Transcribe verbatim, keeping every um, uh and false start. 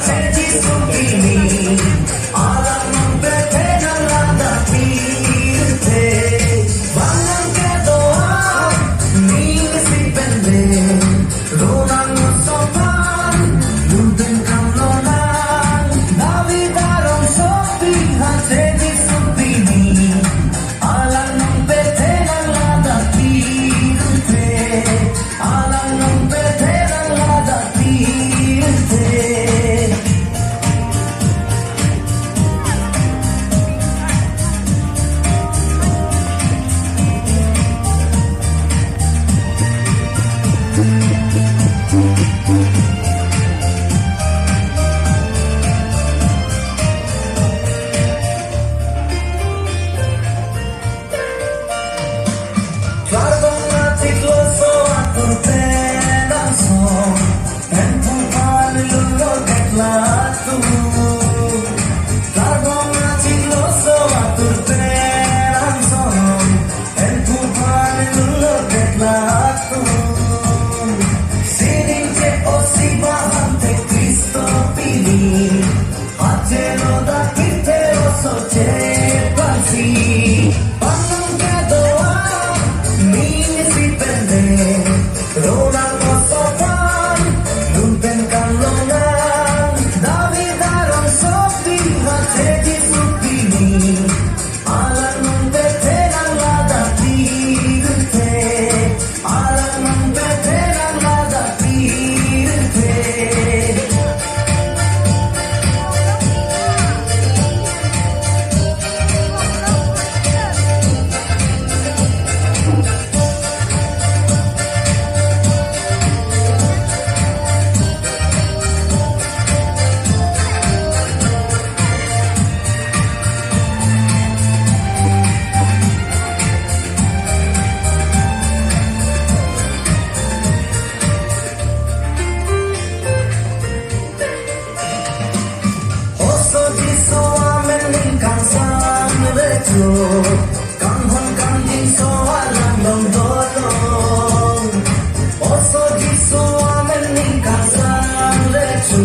Jisu pini, alang nangpethenang ladak pirthe. Bang nangkedo-an, ning isi pen deng, ronang osophan, lun pen kam lonang. David arongsopi ha, Jisu pini, alang nangpethenang ladak pirthe. Alang nangpethenang ladak pirthe. Klarong achiklo so atur pen angsong, Hemphu aphan lunlo det latum. Klarong achiklo so atur pen angsong, Hemphu aphan lunlo det latum. Sining che-o si bahante Khristo pini. Achelo dak pirthe oso chepansi. Bang nangkedo-an, ning isi pen deng, ronang osophan, lun pen kam lonang. David arongsopi ha, Jisu pini, alang nangpethenang ladak pirthe. Alang nangpethenang ladak pirthe. Oso Jisu amen ning kangsangvecho, kanghon kangjinso alam long dolong. Oso Jisu amen ning kangsangvecho,